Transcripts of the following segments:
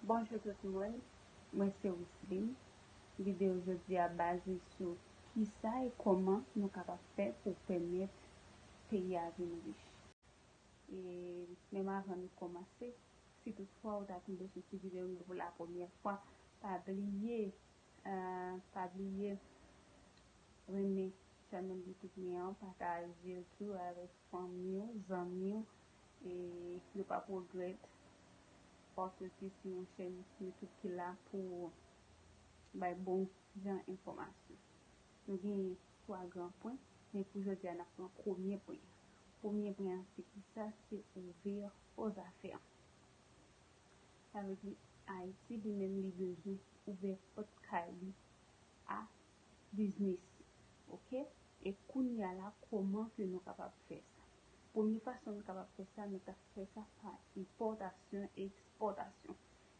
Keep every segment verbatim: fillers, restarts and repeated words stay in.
Bonjou tout moun, mwen se Wisline. Videyo jodi a baze sou kisa e kòman nou kapab fè pou pèmèt peyi a vin rich. E menm avan nou kòmanse, si toutfwa ou ta tonbe sou ti videyo m yo pou la premyè fwa, pa bliye, eh, pa bliye renmen channel YouTube mwen an, pataje l tou avèk fanmi w, zanmi w, e yo p ap regrèt, paske se yon chèn YouTube ki la pou bay bon jan enfòmasyon. Nou gen twa gran pwen, men pou jodi a, n ap pran premye pwen an. Premye pwen an, se kisa? Se ouvè aux affaires. Sa vle di, Ayiti, li menm, li bezwen ouvè pòt kay li a biznis. Oke? E kounye a la, kòman ke nou kapab fè sa? Premye fason nou kapab fè sa, nou ka fè sa pa enpòtasyon e ekspòtasyon.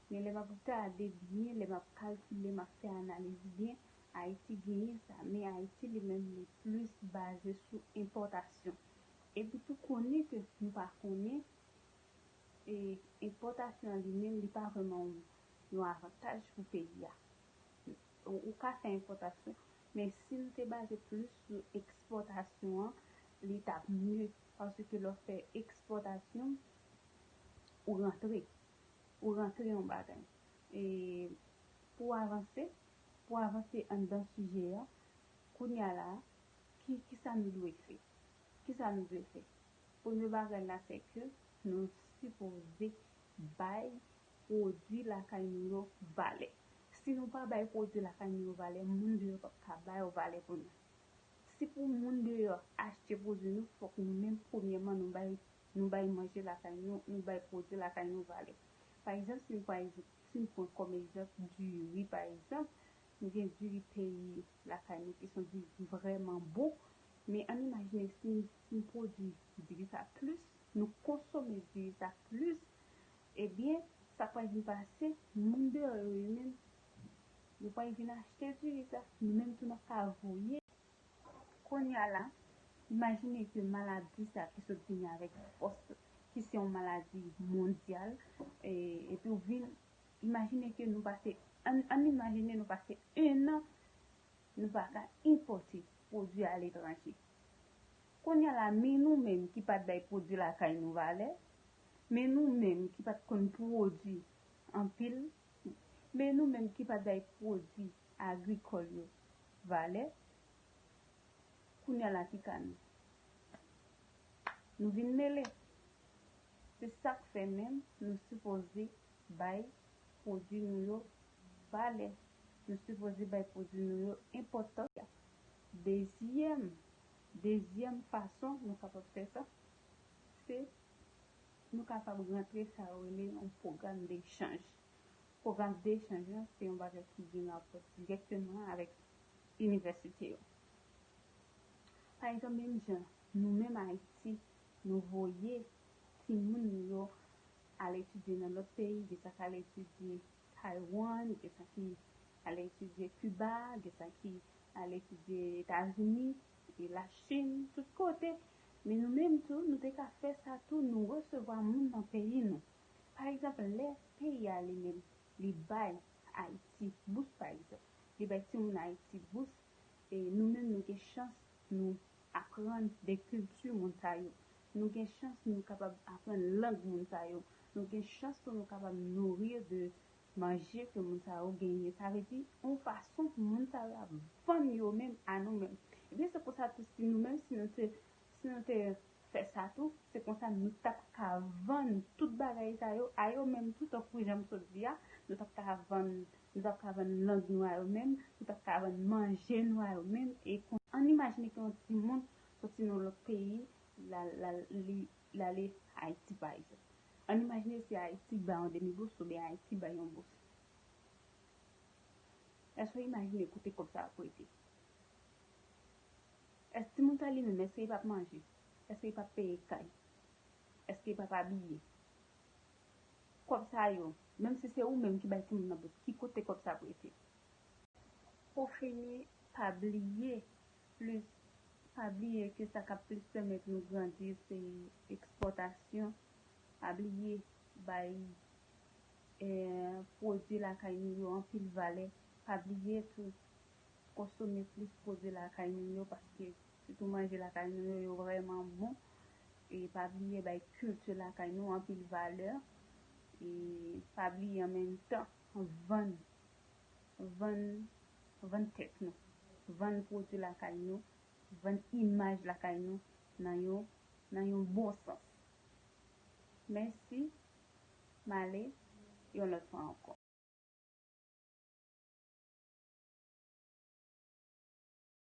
Men lè m ap gade byen, lè m ap kalkile, m ap fè analiz byen, Ayiti genyen sa, men Ayiti li menm li plis baze sou enpòtasyon. Epi tou konnen ke nou pa konnen, e enpòtasyon an li menm li pa vrèman yon, yon avantaj pou peyi a. Ou, ou ka fè enpòtasyon, men si nou te baze plis sou ekspòtasyon an, li t ap mye. Paske lè w fè ekspòtasyon, ou rantre. Ou rantre yon bagay. E pou avanse, pou avanse anndan sijè a, kounye a la, ki, kisa nou dwe fè? Kisa nou dwe fè? Premye bagay la, se ke nou sipoze bay pwodui lakay nou yo valè. Si nou pa bay pwodui lakay nou yo valè, moun deyò p ap ka ba yo valè pou nou. Si pou moun deyò achte pwodui nou, fòk nou menm, premyèman, nou bay, nou bay manje lakay nou, nou bay pwodui lakay nou valè. Pa egzanp, si m pran, si m pran kòm egzanp diri, pa egzanp, nou gen diri peyi lakay nou ki se yon diri vrèman bon, men ann imajine si, si m pwodui diri sa plis, nou konsome diri sa plis, ebyen, sa k pral vin pase, moun deyò yo, yo menm, yo pral vin achte diri sa, nou menm tou n ap ka voye. Kounye a la, imajine ke maladi sa ki sot vini avèk fòs, ki se yon maladi mondyal, e, epi w vin, imajine ke nou pase, ann, ann imajine nou pase en an, nou pa ka enpòte pwodui aletranje. Kounye a la, men nou menm ki pa t bay pwodui lakay nou valè, men nou menm ki pa t konn pwodui anpil, men nou menm ki pa t bay pwodui agrikòl yo valè, kounye a la ki ka nou? Nou vin mele. Se sa k fè menm nou sipoze bay pwodui nou yo valè. Nou sipoze bay pwodui nou yo enpòtans. Dezyèm, dezyèm fason nou kapab fè sa, se nou kapab rantre sa yo rele yon pwogram dechanj. Pwogram dechanj lan, se yon bagay ki gen rapò dirèkteman avèk inivèsite yo. Pa egzanp, menm jan nou menm Ayiti, nou voye timoun nou yo al etidye nan lòt peyi, gen sa k al etidye Taiwan, gen sa ki al etidye Kiba, gen sa ki al etidye Etazini, e Lachin, tout kote. Men nou menm tou, nou te ka fè sa tou, nou resevwa moun nan peyi nou. Pa egzanp, lè peyi a li menm, li bay Ayiti bous, pa egzanp, li bay timoun Ayiti bous, e nou menm nou gen chans nou aprann de kilti moun sa yo. Nou gen chans nou kapab aprann lang moun sa yo. Nou gen chans pou nou kapab nouri de manje ke moun sa yo genyen. Sa vle di, yon fason moun sa yo ap vann yo menm a nou menm. Ebyen, se pou sa tou, si nou menm, si nou te, si nou te fè sa tou, se konsa nou t ap ka vann tout bagay sa yo a yo menm tou, tankou jan m sot di a, nou t ap ka vann, nou t ap ka vann lang nou a yo menm, nou t ap ka vann manje nou a yo menm. E kon, ann imajine ke yon timoun soti nan lòt peyi, l al, l al, li, l ale Ayiti, pa egzanp. Ann imajine si Ayiti bay yon demi bous oubyen Ayiti bay yon bous. Èske w imajine kote kòb sa ap rete? Èske timoun sa li menm, èske li p ap manje? Èske li p ap peye kay? Èske li p ap abiye? Kòb sa yo, menm si se ou menm ki bay timoun nan bous, ki kote kòb sa ap rete? Pou fini, pa bliye plis, pa bliye ke sa k ap plis pèmèt nou grandi se ekspòtasyon. Pa bliye bay eh, pwodui lakay nou yo anpil valè. Pa bliye tou, konsome plis pwodui lakay nou yo, paske sitou manje lakay nou yo, yo vrèman bon. E pa bliye bay kilti lakay nou anpil valè. E pa bliye an menm tan, vann, vann, vann tèt nou, vann pwodui lakay nou, vann imaj lakay nou nan yon, nan yon bon sans. Mèsi, m ale, yon lòt fwa ankò.